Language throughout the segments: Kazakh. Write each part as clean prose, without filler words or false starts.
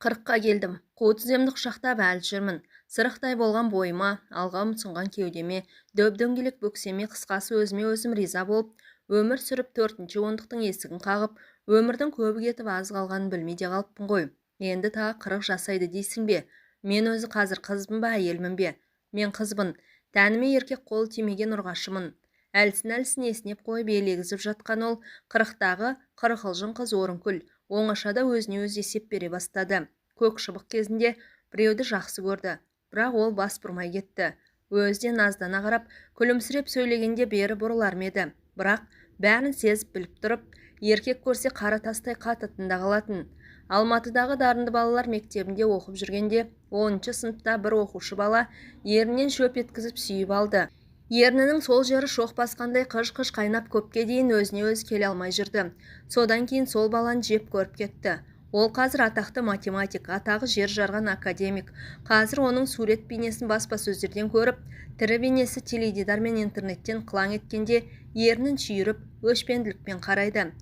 40-қа келдім. Қу тіземді құшақтап әлі жүрмін. Сырықтай болған бойыма, алға ұмсынған кеудеме, дөп-дөңгелек бөксеме, қысқасы өзіме өзім риза болып, өмір сүріп 4-ші ондықтың есігін қағып, өмірдің көбі кетіп аз қалғанын білмей де қалыппын ғой. Енді тағы 40 жасайды дейсің бе? Мен өзі қазір қызбын ба, әйелмін бе? Мен қызбын. Тәніме еркек қол тимеген ұрғашымын. Әлсін-әлсін есінеп қойып елегізіп жатқан ол 40-тағы қырқылжың қыз Орынкүл оңашада өзіне өзі есеп бере бастады. Көк шыбық кезінде біреуді жақсы көрді, бірақ ол бас бұрмай кетті. Өзі де наздана қарап, күлімсіреп сөйлегенде бері бұрылар ма еді? Бірақ бәрін сезіп біліп тұрып, еркек көрсе қара тастай қататын да қалатын. Алматыдағы дарынды балалар мектебінде оқып жүргенде 10-шы сыныпта бір оқушы бала ерінен шөп еткізіп сүйіп алды. Ернінің сол жері шоқ басқандай қыж-қыж қайнап көпке дейін өзіне өзі келе алмай жүрді. Содан кейін сол баланы жеп көріп кетті. Ол қазір атақты математик, атағы жер жарған академик. Қазір оның сурет бейнесін баспасөздерден көріп, тірі бейнесі теледидар мен интернеттен қылаң еткенде ернін шүйіріп, өшпенділікпен қарайды.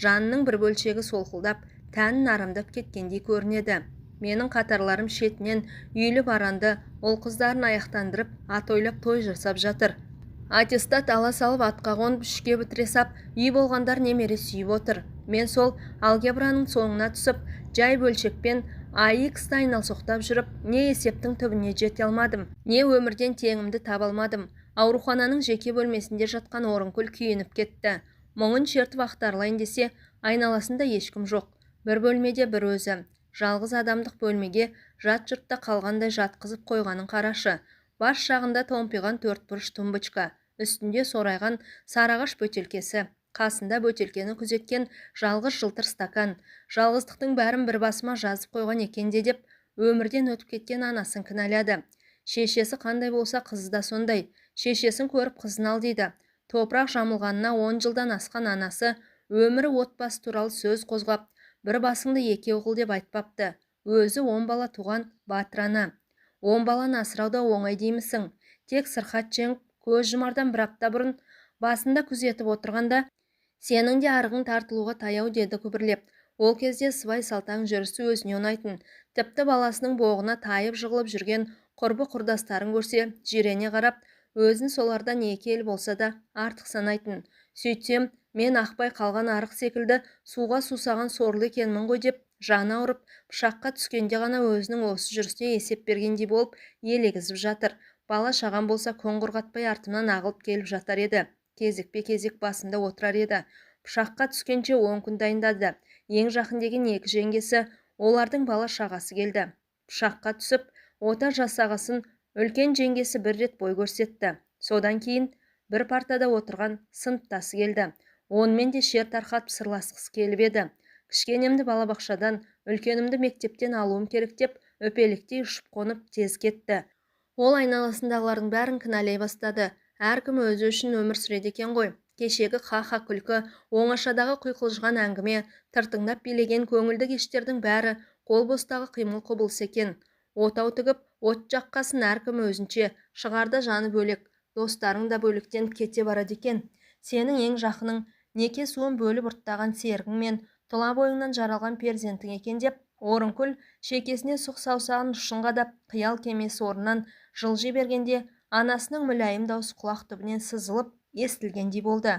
Жанының бір бөлшегі солқылдап, тәнін арамдап кеткендей көрінеді. Менің қатарларым шетінен үйлі баранды, ол қыздарын аяқтандырып, ат ойлап той жасап жатыр. Аттестат ала салып атқа қонып үшке бітіре сап, үй болғандар немере сүйіп отыр. Мен сол алгебраның соңына түсіп, жай бөлшекпен АХ-ты айналсоқтап жүріп, не есептің түбіне жете алмадым, не өмірден теңімді таба алмадым. Аурухананың жеке бөлмесінде жатқан Орынкүл күйініп кетті. Мұңын шертіп ақтарылайын десе, айналасында ешкім жоқ. Бір бөлмеде бір өзі. Жалғыз адамдық бөлмеге жат жұртта қалғандай жатқызып қойғанын қарашы. Бас жағында томпиған төрт бұрыш тумбочка, үстінде сорайған сарыағаш бөтелкесі, қасында бөтелкені күзеткен жалғыз жылтыр стакан. Жалғыздықтың бәрін бір басыма жазып қойған екен де деп өмірден өтіп кеткен анасын кінәлады. Шешесі қандай болса қызы да сондай. Шешесін көріп қызын ал дейді. Топырақ жамылғанына 10 жылдан асқан анасы өмірі отбасы туралы сөз қозғап, бір басыңды екеу қыл деп айтпапты. Өзі 10 бала туған батыр ана. 10 баланы асырау да оңай деймісің. Тек сырқат жеңіп, көз жұмардан бір апта бұрын басында күзетіп отырғанда, сенің де арығың тартылуға таяу деді күбірлеп. Ол кезде сыбай салтаң жүрісі өзіне ұнайтын. Тіпті баласының боғына тайып жығылып жүрген құрбы құрдастарын көрсе, жирене қарап, өзін солардан екі ел болса да артық санайтын. Сөйтсем, мен ақпай қалған арық секілді суға сусаған сорлы екенмін ғой деп жаны ауырып, пышаққа түскенде ғана өзінің осы жүрісіне есеп бергендей болып елегізіп жатыр. Бала шағам болса күн құрғатпай артымнан ағылып келіп жатар еді. Кезекпе-кезек басында отырар еді. Пышаққа түскенше 10 күн дайындады. Ең жақын деген екі жеңгесі, олардың бала шағасы келді. Пышаққа түсіп, ота жасағасын үлкен жеңгесі бір рет бой көрсетті. Содан кейін бір партада отырған сыныптасы келді. Онымен де шер тарқатып сырласқысы келіп еді. Кішкенемді балабақшадан, үлкенімді мектептен алуым керек деп өпеліктей ұшып қонып тез кетті. Ол айналасындағылардың бәрін кінәлай бастады. Әркім өзі үшін өмір сүреді екен ғой. Кешегі ха-ха күлкі, оңашадағы құйқылжыған әңгіме, тыртыңдап билеген көңілді кештердің бәрі қол бостағы қимыл құбылыс екен. Отау тігіп, от жаққасын әркім өзінше, шығарда жаны бөлек, достарың да бөлектен кете барады екен. Сенің ең жақының, неке суын бөліп ұрттаған серігің мен тұла бойыңнан жаралған перзентің екен деп, Орынкүл шекесіне сұқ саусағын ұшын қадап, қиял кемесі орнынан жылжи бергенде, анасының мүләйім даусы құлақ түбінен сызылып естілгендей болды.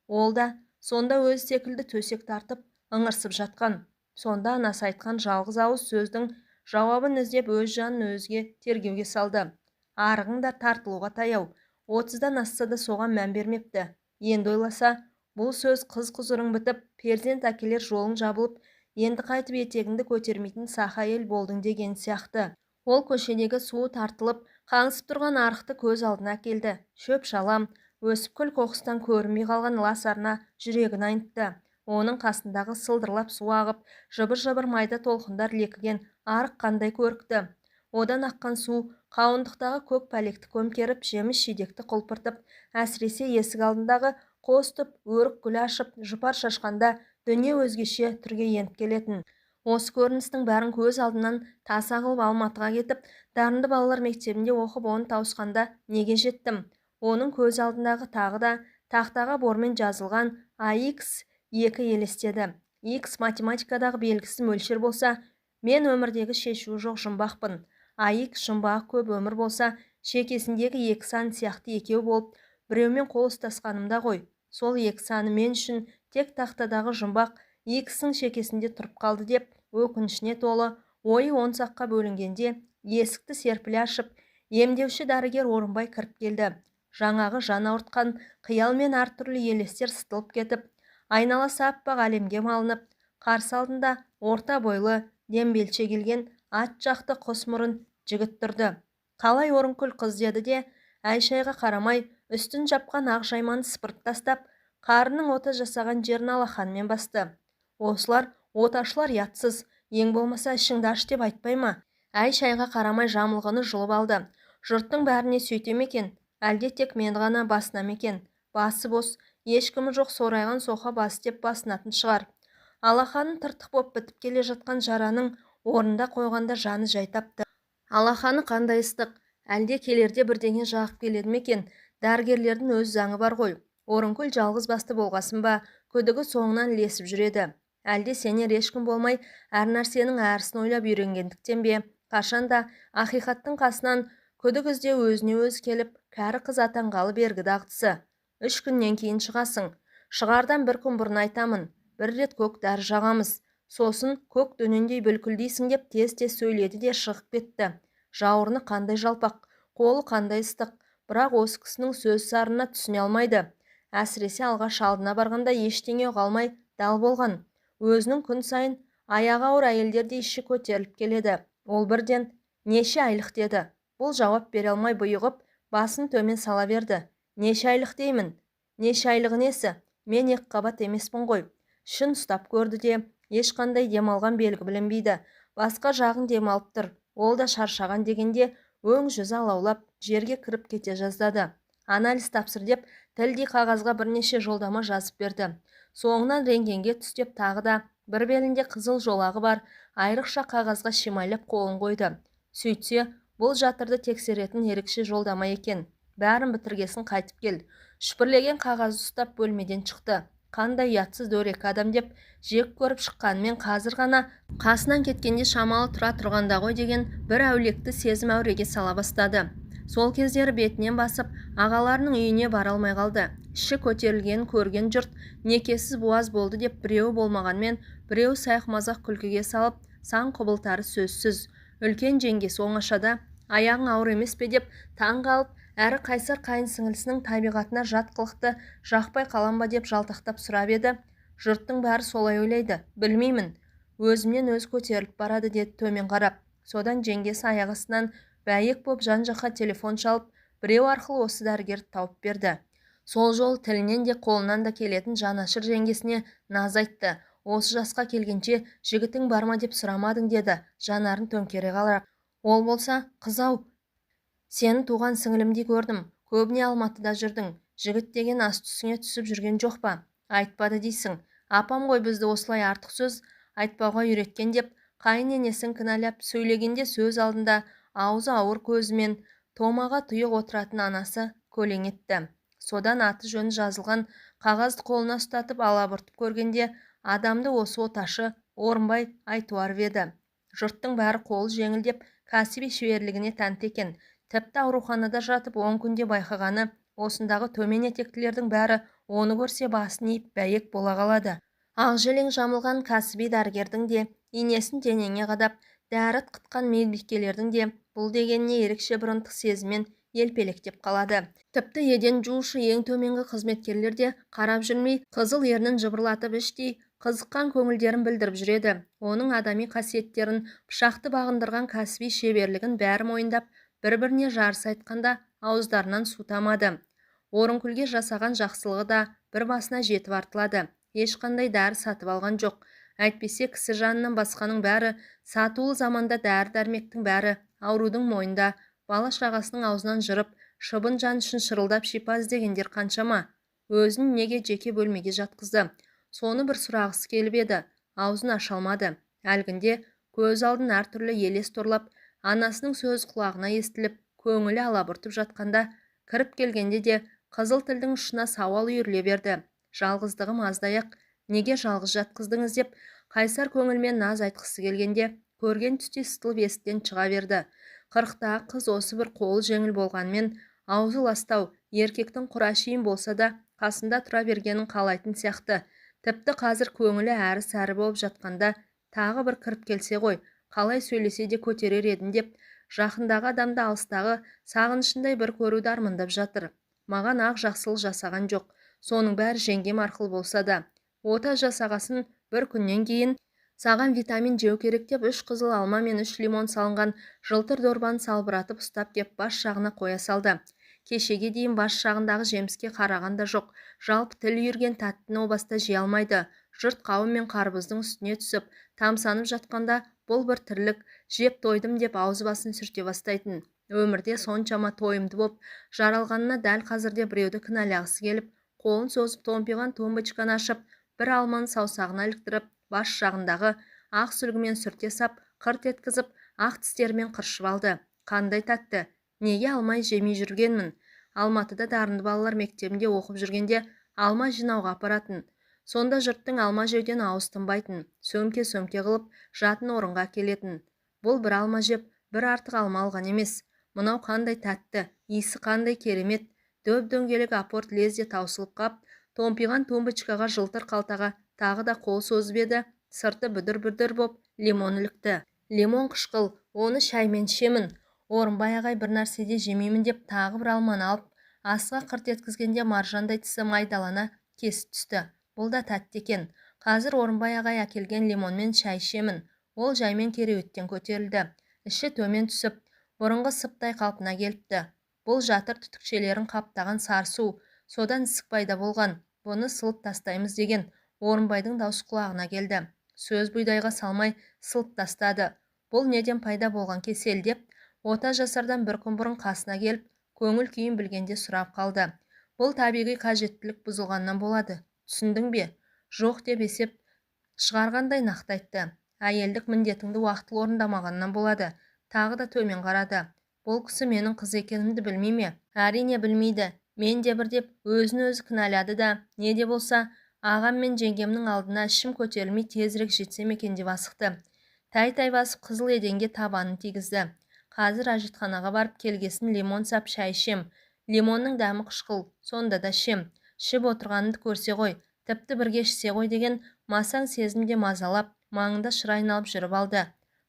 Ол да сонда өз секілді төсек тартып ыңырсып жатқан. Сонда анасы айтқан жалғыз ауыз сөздің жауабын іздеп өз жанын өзге тергеуге салды. Арығың да тартылуға таяу, 30-дан асса да соған мән бермепті. Енді ойласа, бұл сөз қыз құзырың бітіп, перзент әкелер жолың жабылып, енді қайтып етегіңді көтермейтін сақа әйел болдың деген сияқты. Ол көшедегі суы тартылып, қаңсып тұрған арықты көз алдына әкелді. Шөп-шалам, өсіп күл қоқыстан көрінбей қалған лас арна жүрегін айнытты. Оның қасындағы сылдырлап су ағып, жыбыр-жыбыр майда толқындар лекіген арық қандай көрікті. Одан аққан су қауындықтағы көк пәлекті көмкеріп, жеміс-жидекті құлпыртып, әсіресе есік алдындағы қос түп өрік гүл ашып, жұпар шашқанда дүние өзгеше түрге еніп келетін. Осы көріністің бәрін көз алдынан таса қылып Алматыға кетіп, дарынды балалар мектебінде оқып оны тауысқанда неге жеттім? Оның көз алдындағы тағы да тақтаға бормен жазылған АХ 2 елестеді. Х математикадағы белгісіз мөлшер болса, Мен өмірдегі шешуі жоқ жұмбақпын. Айық жұмбағы көп өмір болса, шекесіндегі екі сан сияқты екеу болып, біреумен қол ұстасқанымда ғой. Сол екі саны мен үшін тек тақтадағы жұмбақ екісінің шекесінде тұрып қалды деп өкінішіне толы ойы он саққа бөлінгенде есікті серпіле ашып, емдеуші дәрігер Орынбай кіріп келді. Жаңағы жан ауыртқан қиял мен әртүрлі елестер сытылып кетіп, айналасы аппақ әлемге малынып, қарсы алдында орта бойлы, дембелше келген ат жақты құс мұрын жігіт тұрды. Қалай Орынкүл қыз деді де, әй-шайға қарамай, үстін жапқан ақ жайманы сыпырып тастап, қарының ота жасаған жерін алақанымен басты. Осылар оташылар ұятсыз, ең болмаса ішіңді аш деп айтпай ма? Әй-шайға қарамай жамылғыны жұлып алды. Жұрттың бәріне сөйте ме екен? Әлде тек мен ғана басына ма екен? Басы бос, ешкімі жоқ сорайған соқа бас деп басынатын шығар. Алақанын тыртық боп бітіп келе жатқан жараның орнында қойғанда жаны жай тапты. Алақаны қандай ыстық, әлде келерде бірдеңе жағып келеді ме екен? Дәрігерлердің өз заңы бар ғой. Орынкүл жалғыз басты болғасын ба, күдігі соңынан ілесіп жүреді. Әлде сенер ешкім болмай, әр нәрсенің әрісін ойлап үйренгендіктен бе, қашанда ақиқаттың қасынан күдік іздеу өзіне өзі келіп, кәрі қыз атанғалы бергі дағдысы. 3 күннен кейін шығасың. Шығардан бір күн бұрын айтамын. Бір рет көк дәрі жағамыз. Сосын көк дөнендей бүлкілдейсің деп тез-тез сөйледі де шығып кетті. Жауырыны қандай жалпақ, қолы қандай ыстық, бірақ осы кісінің сөз сарынына түсіне алмайды. Әсіресе алғаш алдына барғанда ештеңе ұға алмай дал болған. Өзінің күн сайын аяғы ауыр әйелдердей іші көтеріліп келеді. Ол бірден неше айлық деді. Бұл жауап бере алмай бұйығып, басын төмен сала берді. Неше айлық деймін? Неше айлығы несі? Мен екі қабат емеспін ғой. Ішін ұстап көрді де, ешқандай демалған белгі білінбейді. Басқа жағын демалып тұр. Ол да шаршаған дегенде өң жүзі алаулап, жерге кіріп кете жаздады. Анализ тапсыр деп тілдей қағазға бірнеше жолдама жазып берді. Соңынан рентгенге түстеп тағы да бір белінде қызыл жолағы бар айрықша қағазға шимайлап қолын қойды. Сөйтсе, бұл жатырды тексеретін ерекше жолдама екен. Бәрін бітіргесін қайтып кел. Шүпірлеген қағазды ұстап бөлмеден шықты. Қандай ұятсыз дөрекі адам деп жек көріп шыққанымен қазір ғана қасынан кеткенде шамалы тұра тұрғанда ғой деген бір әулекті сезім әуреге сала бастады. Сол кездері бетінен басып, ағаларының үйіне бара алмай қалды. Іші көтерілгенін көрген жұрт некесіз буаз болды деп біреуі болмағанмен, біреуі сайқымазақ күлкіге салып, сан құбылтары сөзсіз. Үлкен жеңгесі оңашада аяғың ауыр емес пе деп таң қалып, әрі қайсар қайын сіңілісінің табиғатына жат қылықты жақпай қалам ба деп жалтақтап сұрап еді. Жұрттың бәрі солай ойлайды, білмеймін. Өзімнен өз көтеріліп барады деді төмен қарап. Содан жеңгесі аяқ астынан бәйек боп жан-жаққа телефон шалып, біреу арқылы осы дәрігерді тауып берді. Сол жол тілінен де қолынан да келетін жанашыр жеңгесіне наз айтты. Осы жасқа келгенше жігітің бар ма деп сұрамадың деді, жанарын төңкере қарап. Ол болса, қыз-ау, сені туған сіңілімдей көрдім, көбіне Алматыда жүрдің, жігіт деген ас түсіңе түсіп жүрген жоқ па? Айтпады дейсің. Апам ғой бізді осылай артық сөз айтпауға үйреткен деп, қайын енесін кінәлап сөйлегенде сөз алдында аузы ауыр көзімен томаға тұйық отыратын анасы көлең етті. Содан аты жөні жазылған қағазды қолына ұстатып алабұртып көргенде адамды осы оташы Орынбай Айтуаров еді. Жұрттың бәрі қолы жеңіл деп кәсіби шеберлігіне тәнті екен. Тіпті ауруханада жатып 10 күнде байқағаны осындағы төмен етектілердің бәрі оны көрсе басын иіп бәйек бола қалады. Ақ желең жамылған кәсіби дәрігердің де, инесін денеңе қадап, дәрі қытқан медбикелердің де бұл дегеніне ерекше бір ынтық сезіммен елпелектеп қалады. Тіпті еден жуушы ең төменгі қызметкерлер де қарап жүрмей, қызыл ернін жыбырлатып іштей қызыққан көңілдерін білдіріп жүреді. Оның адами қасиеттерін, пышақты бағындырған кәсіби шеберлігін бәрі мойындап, бір-біріне жарыса айтқанда ауыздарынан су тамады. Орынкүлге жасаған жақсылығы да бір басына жетіп артылады. Ешқандай дәрі сатып алған жоқ. Әйтпесе кісі жанынан басқаның бәрі сатулы заманда дәрі-дәрмектің бәрі аурудың мойнында, бала-шағасының аузынан жырып, шыбын жан үшін шырылдап шипа іздегендер қаншама. Өзін неге жеке бөлмеге жатқызды? Соны бір сұрағысы келіп еді, аузын аша алмады. Әлгінде көз алдын әртүрлі елес торлап, анасының сөзі құлағына естіліп, көңілі алабұртып жатқанда, кіріп келгенде де қызыл тілдің ұшына сауал үйіріле берді. Жалғыздығым аздай-ақ, неге жалғыз жатқыздыңыз деп қайсар көңілмен наз айтқысы келгенде, Көрген түстей сытылып есіктен шыға берді. 40-тағы қыз осы бір қолы жеңіл болғанмен, аузы ластау, еркектің құр әшейін болса да қасында тұра бергенін қалайтын сияқты. Тіпті қазір көңілі әрі-сәрі болып жатқанда тағы бір кіріп келсе ғой, қалай сөйлесе де көтерер едім деп, жақындағы адамды алыстағы сағынышындай бір көруді армандап жатыр. Маған ақ жақсылық жасаған жоқ, соның бәрі жеңгем арқылы болса да. Ота жасағасын бір күннен кейін саған витамин жеу керек деп 3 қызыл алма мен 3 лимон салынған жылтыр дорбаны салбыратып ұстап кеп бас жағына қоя салды. Кешеге дейін бас жағындағы жеміске қараған да жоқ, жалпы тіл үйірген тәттіні о баста жей алмайды. Жұрт қауын мен қарбыздың үстіне түсіп, тамсанып жатқанда бұл бір тірлік, жеп тойдым деп аузы басын сүрте бастайтын. Өмірде соншама тойымды боп, жаралғанына дәл қазірде біреуді кінәлағысы келіп, қолын созып томпиған тумбочканы ашып, бір алманы саусағына іліктіріп, бас жағындағы ақ сүлгімен сүрте сап, қырт еткізіп, ақ тістерімен қыршып алды. Қандай тәтті, неге алмай жемей жүргенмін? Алматыда дарынды балалар мектебінде оқып жүргенде алма жинауға апаратын. Сонда жұрттың алма жеуден ауыз тынбайтын, сөмке-сөмке қылып жатын орынға келетін. Бұл бір алма жеп, бір артық алма алған емес. Мынау қандай тәтті, иісі қандай керемет. Дөп-дөңгелек апорт лезде таусылып қап, томпиған тумбочкаға жылтыр қалтаға тағы да қол созып еді, сырты бүдір-бүдір боп лимон ілікті. Лимон қышқыл, оны шаймен ішемін. Орынбай ағай бір нәрседе жемеймін деп тағы бір алманы алып, асыға қырт еткізгенде маржандай тісі майдалана кесіп түсті. Бұл да тәтті екен. Қазір Орынбай ағай әкелген лимонмен шай ішемін. Ол жаймен кереуеттен көтерілді. Іші төмен түсіп, бұрынғы сыптай қалпына келіпті. Бұл жатыр түтікшелерін қаптаған сарысу, содан ісік пайда болған. Бұны сылып тастаймыз деген Орынбайдың даусы құлағына келді. Сөз бұйдайға салмай сылып тастады. Бұл неден пайда болған кесел деп, ота жасардан бір күн бұрын қасына келіп, көңіл күйін білгенде сұрап қалды. Бұл табиғи қажеттілік бұзылғаннан болады. Түсіндің бе? Жоқ деп есеп шығарғандай нақты айтты. Әйелдік міндетіңді уақытылы орындамағаннан болады. Тағы да төмен қарады. Бұл кісі менің қыз екенімді білмей ме? Әрине білмейді. Мен де бір деп өзін өзі кінәлады да, не де болса, ағам мен жеңгемнің алдына ішім көтерілмей тезірек жетсем екен деп асықты. Тәй-тәй басып қызыл еденге табанын тигізді. Қазір әжетханаға барып келгесін лимон сап шай ішем. Лимонның дәмі қышқыл, сонда да ішем. Ішіп отырғанымды көрсе ғой, тіпті бірге ішсе ғой деген масаң сезімде мазалап, маңында шыр айналып жүріп алды.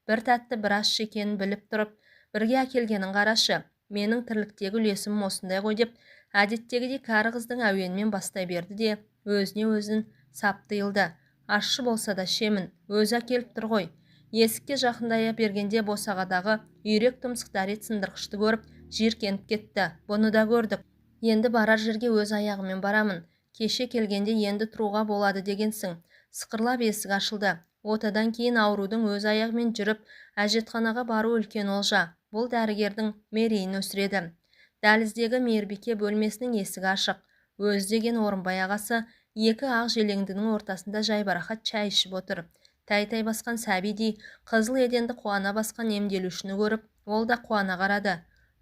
Бір тәтті бір ащы екенін біліп тұрып, бірге әкелгенін қарашы, менің тірліктегі үлесім осындай ғой деп, әдеттегідей кәрі қыздың әуенімен бастай берді де, өзіне өзін сап тыйылды. Ащы болса да ішемін, өзі әкеліп тұр ғой. Есікке жақындай бергенде босағадағы үйрек тұмсық дәрет сындырғышты көріп, жиіркеніп кетті. Бұны да көрдік. Енді барар жерге өз аяғыммен барамын. Кеше келгенде енді тұруға болады дегенсің. Сықырлап есік ашылды. Отадан кейін аурудың өз аяғымен жүріп, әжетханаға бару үлкен олжа. Бұл дәрігердің мерейін өсіреді. Дәліздегі мейірбике бөлмесінің есігі ашық. Өз деген Орынбай ағасы екі ақ желеңдінің ортасында жайбарақат шай ішіп отыр. Тәй-тәй басқан сәбидей қызыл еденді қуана басқан емделушіні көріп, ол да қуана қарады.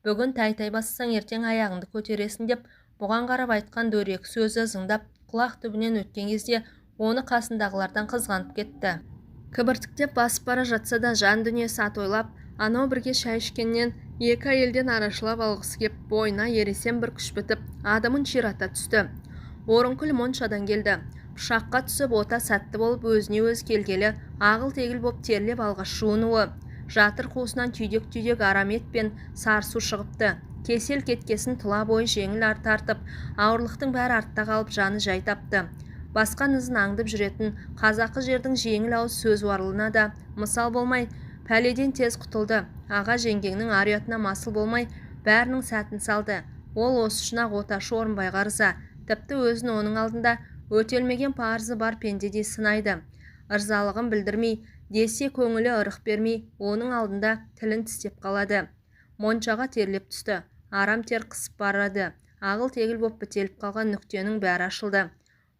Бүгін тәй-тәй бассаң ертең аяғыңды көтересің деп, бұған қарап айтқан дөрекі сөзі зыңдап құлақ түбінен өткен кезде оны қасындағылардан қызғанып кетті. Кібіртіктеп басып бара жатса да жан дүниесі атойлап, анау бірге шай ішкеннен екі әйелден арашалап алғысы кеп, бойына ересен бір күш бітіп, адымын ширата түсті. Орынкүл моншадан келді. Пышаққа түсіп ота сәтті болып өзіне өзі келгелі ағыл-тегіл боп терлеп алғаш жуынуы. Жатыр қуысынан түйдек-түйдек арам ет пен сарысу шығыпты. Кесел кеткесін тұла бойы жеңіл тартып, ауырлықтың бәрі артта қалып жаны жай тапты. Басқан ізін аңдып жүретін қазақы жердің жеңіл ауыз сөз уарлығына да мысал болмай, пәледен тез құтылды. Аға жеңгеңнің ар ұятына масыл болмай, бәрінің сәтін салды. Ол осы үшін-ақ оташы Орынбайға ырза. Тіпті өзін оның алдында өтелмеген парызы бар пендедей сынайды. Ырзалығын білдірмей, десе көңілі ырық бермей, оның алдында тілін тістеп қалады. Моншаға терлеп түсті. Арам тер қысып барады. Ағыл-тегіл боп бітеліп қалған нүктенің бәрі ашылды.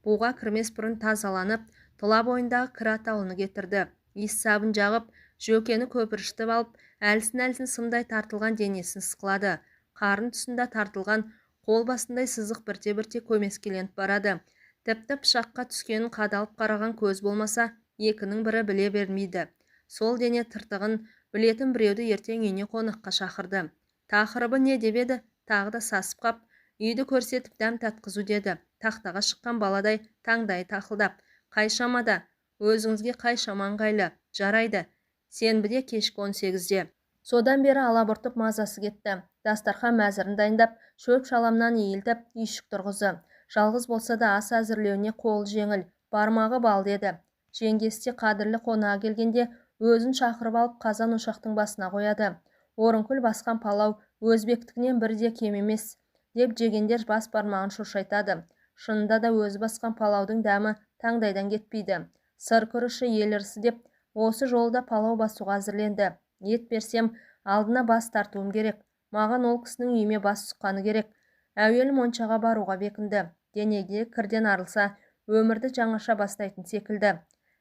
Буға кірмес бұрын тазаланып, тұла бойындағы кір атаулыны кетірді. Иіс сабын жағып, жөкені көпіршітіп алып, әлсін-әлсін сымдай тартылған денесін сықылады. Қарын тұсында тартылған қол басындай сызық бірте-бірте көмескіленіп барады. Тіпті пышаққа түскенін қадалып қараған көз болмаса, екінің бірі біле бермейді. Сол дене тыртығын білетін біреуді ертең үйіне қонаққа шақырды. Тақырыбы не деп еді, тағы да сасып қап, үйді көрсетіп дәм татқызу деді. Тақтаға шыққан баладай таңдайы тақылдап, қай шамада, өзіңізге қай шама ыңғайлы, жарайды, сенбіде кешкі 18-де. Содан бері алабұртып мазасы кетті. Дастархан мәзірін дайындап, шөп-шаламнан иілтіп, үйшік тұрғызды. Жалғыз болса да ас әзірлеуіне қолы жеңіл, бармағы бал деді. Жеңгесі де қадірлі қонағы келгенде өзін шақырып алып қазан ошақтың басына қояды. Орынкүл басқан палау өзбектікінен бірде кем емес, деп жегендер бас бармағын шошайтады. Шынында да өзі басқан палаудың дәмі таңдайдан кетпейді. Сыр күріші ел ырысы деп осы жолы да палау басуға әзірленді. Ет берсем, алдына бас тартуым керек. Маған ол кісінің үйіме бас сұққаны керек. Әуелі моншаға баруға бекінді. Денеге кірден арылса, өмірді жаңаша бастайтын секілді.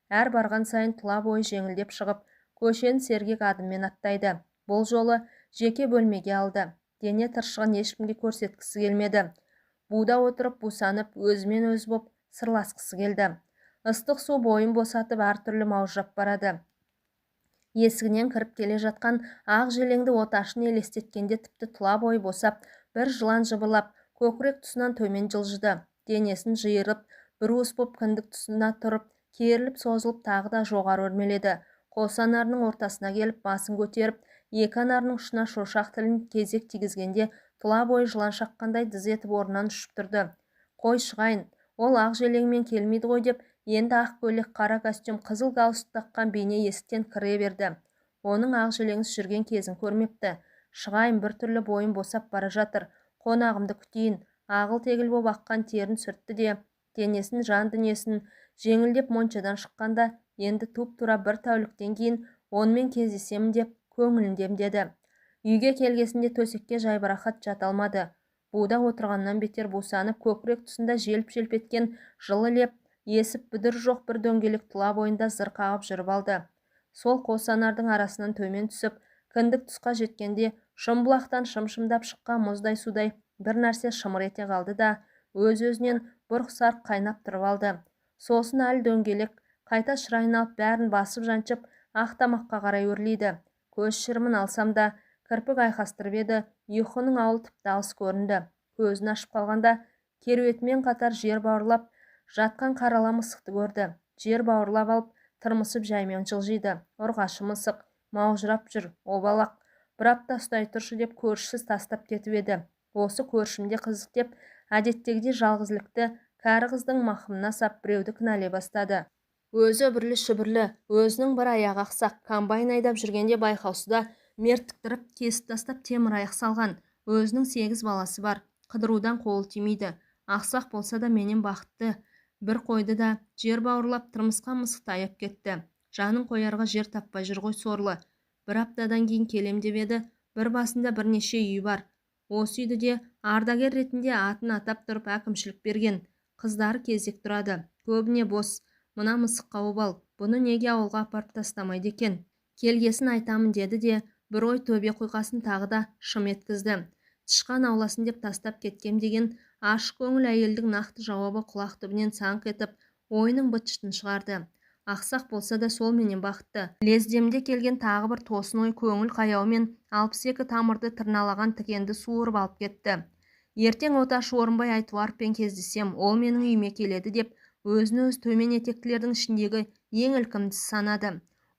Әр барған сайын тұла бойы жеңілдеп шығып, көшені сергек адыммен аттайды. Бұл жолы жеке бөлмеге алды. Дене тыршығын ешкімге көрсеткісі келмеді. Буда отырып бусанып, өзімен өзі боп сырласқысы келді. Ыстық су бойын босатып, әртүрлі маужырап барады. Есігінен кіріп келе жатқан ақ желеңді оташын елестеткенде тіпті тұла бойы босап, бір жылан жыбырлап, көкірек тұсынан төмен жылжыды. Денесін жиырып, бір уыс боп кіндік тұсына тұрып, керіліп созылып тағы да жоғары өрмеледі. Қос анарының ортасына келіп, басын көтеріп, екі анарының ұшына шошақ тілін кезек тигізгенде тұла бойы жылан шаққандай дыз етіп орнынан ұшып тұрды. Қой шығайын, ол ақ желеңмен келмейді ғой деп, енді ақ көйлек, қара костюм, қызыл галстук таққан бейне есіктен кіре берді. Оның ақ желеңсіз жүрген кезін көрмепті. Шығайын, бір түрлі бойым босап бара жатыр. Қонағымды күтейін. Ағыл-тегіл боп аққан терін сүртті де, денесін, жан дүниесін жеңілдеп моншадан шыққанда, енді туп-тура бір тәуліктен кейін онымен кездесемін деп көңілін демдеді. Үйге келгесінде төсекке жайбарақат жата алмады. Буда отырғаннан бетер бусанып, көкірек тұсында желп-желп еткен жылы леп есіп бүдір жоқ бір дөңгелек тұла бойында зыр қағып жүріп алды. Сол қос анардың арасынан төмен түсіп, кіндік тұсқа жеткенде шымбұлақтан шым-шымдап шыққан мұздай судай бір нәрсе шымыр ете қалды да, өз-өзінен бұрқ-сарқ қайнап тұрып алды. Сосын әлі дөңгелек қайта шырайын алып, бәрін басып-жаншып, ақ тамаққа қарай өрлейді. Көз шырымын алсам да, кірпік айқастырып еді, ұйқының ауылы тіпті алыс көрінді. Көзін ашып қалғанда керуетімен қатар жер бауырлап жатқан қарала мысықты көрді. Жер бауырлап алып, тырмысып жаймен жылжиды. Ұрғашы мысық, маужырап жүр, обалақ. Бір апта ұстай тұршы деп көршісіз тастап кетіп еді. Осы көршімде қызық деп, әдеттегідей жалғызлікті кәрі қыздың мақымына сап біреуді кінәлай бастады. Өзі үбірлі-шүбірлі, өзінің бір аяғы ақсақ, комбайн айдап жүргенде байқаусызда мертіктіріп кесіп тастап темір аяқ салған. Өзінің 8 баласы бар, қыдырудан қолы тимейді. Ақсақ болса да менен бақытты. Бір қойды да жер бауырлап тырмысқан мысықты аяп кетті. Жанын қоярға жер таппай жүр ғой сорлы. Бір аптадан кейін келем деп еді, бір басында бірнеше үй бар. Осы үйді де ардагер ретінде атын атап тұрып әкімшілік берген. Қыздары кезек тұрады. Көбіне бос. Мына мысыққа обал. Бұны неге ауылға апарып тастамайды екен? Келгесін айтамын деді де, бір ой төбе құйқасын тағы да шым еткізді. Тышқан ауласын деп тастап кеткем деген ашық көңіл әйелдің нақты жауабы құлақ түбінен саңқ етіп, ойының быт-шытын шығарды. Ақсақ болса да сол менен бақытты. Лездемде келген тағы бір тосын ой көңіл қаяумен 62 тамырды тырналаған тікенді суырып алып кетті. Ертең оташы Орынбай Айтуаровпен кездесем, ол менің үйіме келеді деп өзін өз төмен етектілердің ішіндегі ең ілкімдісі санады.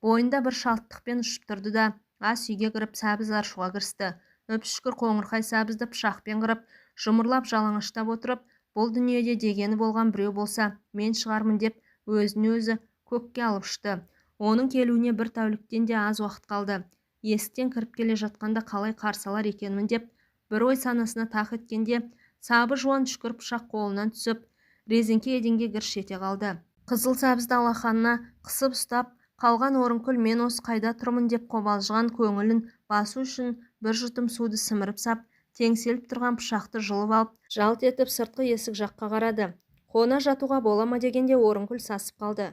Бойында бір шалттықпен ұшып тұрды да, ас үйге кіріп сәбіз аршуға кірісті. Үпшүкір қоңырқай сәбізді пышақпен қырып, жұмырлап жалаңаштап отырып, бұл дүниеде дегені болған біреу болса, мен шығармын деп өзін өзі көкке алып ұшты. Оның келуіне бір тәуліктен де аз уақыт қалды. Есіктен кіріп келе жатқанда қалай қарсы алар екенмін деп, бір ой санасына тақ еткенде, сабы жуан үшкір пышақ қолынан түсіп, резеңке еденге гірш ете қалды. Қызыл сәбізді алақанына қысып ұстап, қалған Орынкүл мен осы қайда тұрмын деп қобалжыған көңілін басу үшін бір жұтым суды сіміріп сап, теңселіп тұрған пышақты жұлып алып, жалт етіп сыртқы есік жаққа қарады. Қона жатуға бола ма дегенде Орынкүл сасып қалды.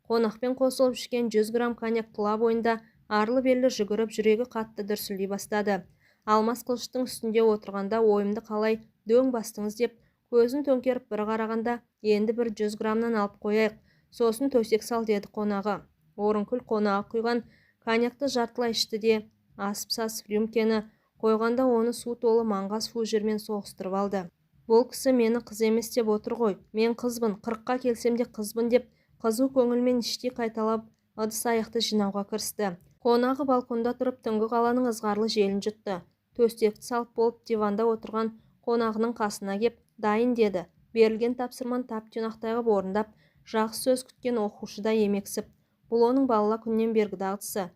Қонақпен қосылып ішкен 100 грамм коньяк тұла бойында арлы-берлі жүгіріп, жүрегі қатты дүрсілдей бастады. Алмас қылыштың үстінде отырғанда ойымды қалай дөң бастыңыз деп, көзін төңкеріп бір қарағанда, енді бір 100 грамнан алып қояйық, сосын төсек сал деді қонағы. Орынкүл қонағы құйған Коньякты жартылай ішті де, асып-сасып рюмкені қойғанда оны су толы маңғаз фужермен соғыстырып алды. Бұл кісі мені қыз емес деп отыр ғой. Мен қызбын, 40-қа келсем де қызбын деп қызу көңілмен іштей қайталап ыдыс-аяқты жинауға кірісті. Қонағы балконда тұрып түнгі қаланың ызғарлы желін жұтты. Төсекті салып болып диванда отырған қонағының қасына кеп, дайын деді. Берілген тапсырманы тап-тұйнақтай қып орындап, жақсы сөз күткен оқушыдай емексіп. Бұл оның бала күннен бергі дағдысы.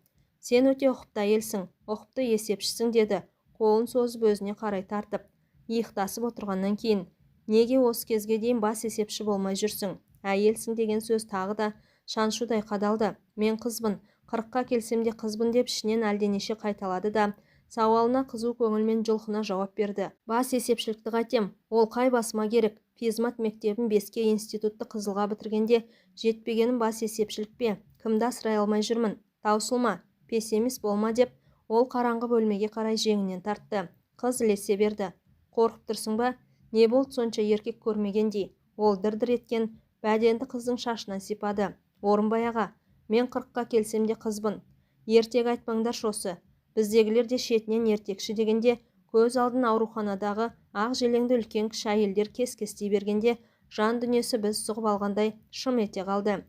Сен өте ұқыпты әйелсің, ұқыпты есепшісің деді, қолын созып өзіне қарай тартып. Иықтасып отырғаннан кейін, неге осы кезге дейін бас есепші болмай жүрсің? Әйелсің деген сөз тағы да шаншудай қадалды. Мен қызбын, 40-қа келсем де қызбын деп ішінен әлденеше қайталады да, сауалына қызу көңілмен жұлқына жауап берді. Бас есепшілікті қайтем, ол қай басыма керек? Физмат мектебін 5-ке, институтты қызылға бітіргенде жетпегенім бас есепшілік пе? Кімді асырай алмай жүрмін? Таусылма, пессимист болма деп, ол қараңғы бөлмеге қарай жеңінен тартты. Қыз ілесе берді. Қорқып тұрсың ба? Не болды сонша еркек көрмегендей? Ол дір-дір еткен бәденді қыздың шашынан сипады. Орынбай аға, мен 40-қа келсем де қызбын. Ертек айтпаңдаршы осы. Біздегілер де шетінен ертекші дегенде көз алдын ауруханадағы ақ желеңді үлкен кіші әйелдер кес-кестей бергенде жан дүниесі біз сұғып алғандай шым ете қалды.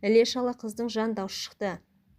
Іле шала қыздың жан даусы шықты.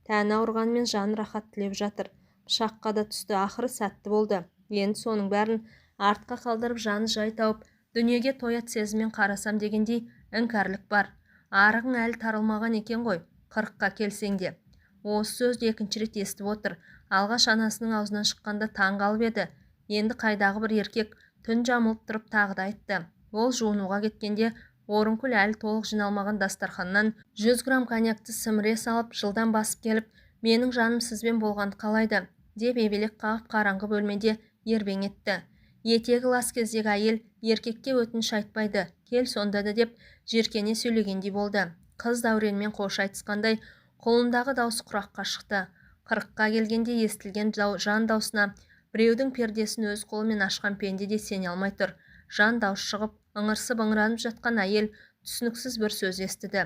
Тәні ауырғанмен жаны рахат тілеп жатыр. Пышаққа да түсті, ақыры сәтті болды. Енді соның бәрін артқа қалдырып жаны жай тауып, дүниеге тоят сезіммен қарасам дегендей іңкәрлік бар. Арығың әлі тарылмаған екен ғой, 40-қа келсең де. Осы сөзді екінші рет естіп отыр. Алғаш анасының аузынан шыққанда таң қалып еді. Енді қайдағы бір еркек түн жамылып тұрып тағы да айтты. Ол жуынуға кеткенде Орынкүл әлі толық жиналмаған дастарханнан 100 грамм коньякты сіміре салып, жылдам басып келіп, менің жаным сізбен болғанды қалайды, деп ебелек қағып қараңғы бөлмеде ербең етті. Етегі лас кездегі әйел еркекке өтініш айтпайды, кел сонда да деп жеркене сөйлегендей болды. Қыз дәуренмен қош айтысқандай құлындағы даусы құраққа шықты. 40-қа келгенде естілген жан даусына біреудің пердесін өз қолымен ашқан пенде де сене алмай тұр. Жан даусы шығып, ыңырсып ыңыранып жатқан әйел түсініксіз бір сөз естіді.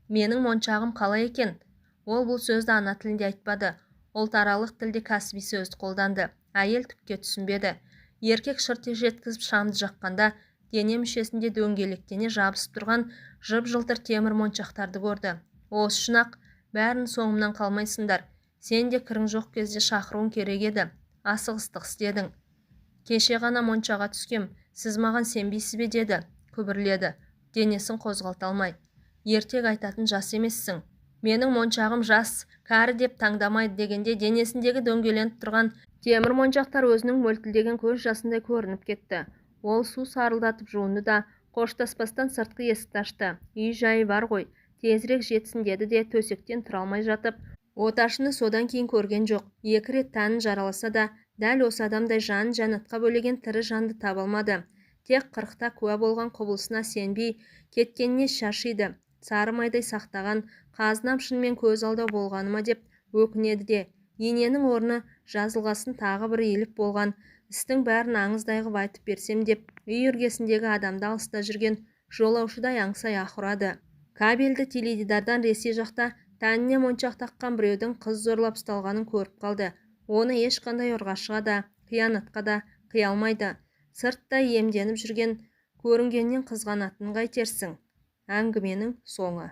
Менің моншағым қалай екен? Ол бұл сөзді ана тілінде айтпады. Ұлтаралық тілде кәсіби сөзді қолданды. Әйел түкке түсінбеді. Еркек шырт жеткізіп шамды жаққанда дене мүшесінде дөңгелектене жабысып тұрған жып-жылтыр темір моншақтарды көрді. Осы үшін-ақ бәрін соңымнан қалмайсыңдар. Сен де кірің жоқ кезде шақыруың керек еді. Асығыстық істедің. Кеше ғана моншаға түскем, сіз маған сенбейсіз бе деді, күбірледі, денесін қозғалта алмай. Ертек айтатын жас емессің. Менің моншағым жас, кәрі деп таңдамайды дегенде денесіндегі дөңгеленіп тұрған темір моншақтар өзінің мөлтілдеген көз жасындай көрініп кетті. Ол су сарылдатып жуынды да, қоштаспастан сыртқы есікті ашты. Үй жайы бар ғой, тезірек жетсін деді де төсектен тұра алмай жатып, оташыны содан кейін көрген жоқ. 2 рет тәнін жараласа да, дәл осы адамдай жан жәннатқа бөлеген тірі жанды таба алмады. Тек 40-та куә болған құбылысына сенбей кеткеніне шашиды. Сары майдай сақтаған қазынам шынымен көз алдау болғаныма деп өкінеді де, ененің орны жазылғасын тағы бір иіліп болған істің бәрін аңыздай қып айтып берсем деп үй іргесіндегі адамды алыста жүрген жолаушыдай аңсай ах ұрады. Кабельді теледидардан Ресей жақта тәніне моншақ таққан біреудің қыз зорлап ұсталғанын көріп қалды. Оны ешқандай ұрғашыға да, қиянатқа да қия алмайды. Сырттай иемденіп жүрген көрінгеннен қызғанатынын қайтерсің. Әңгіменің соңы.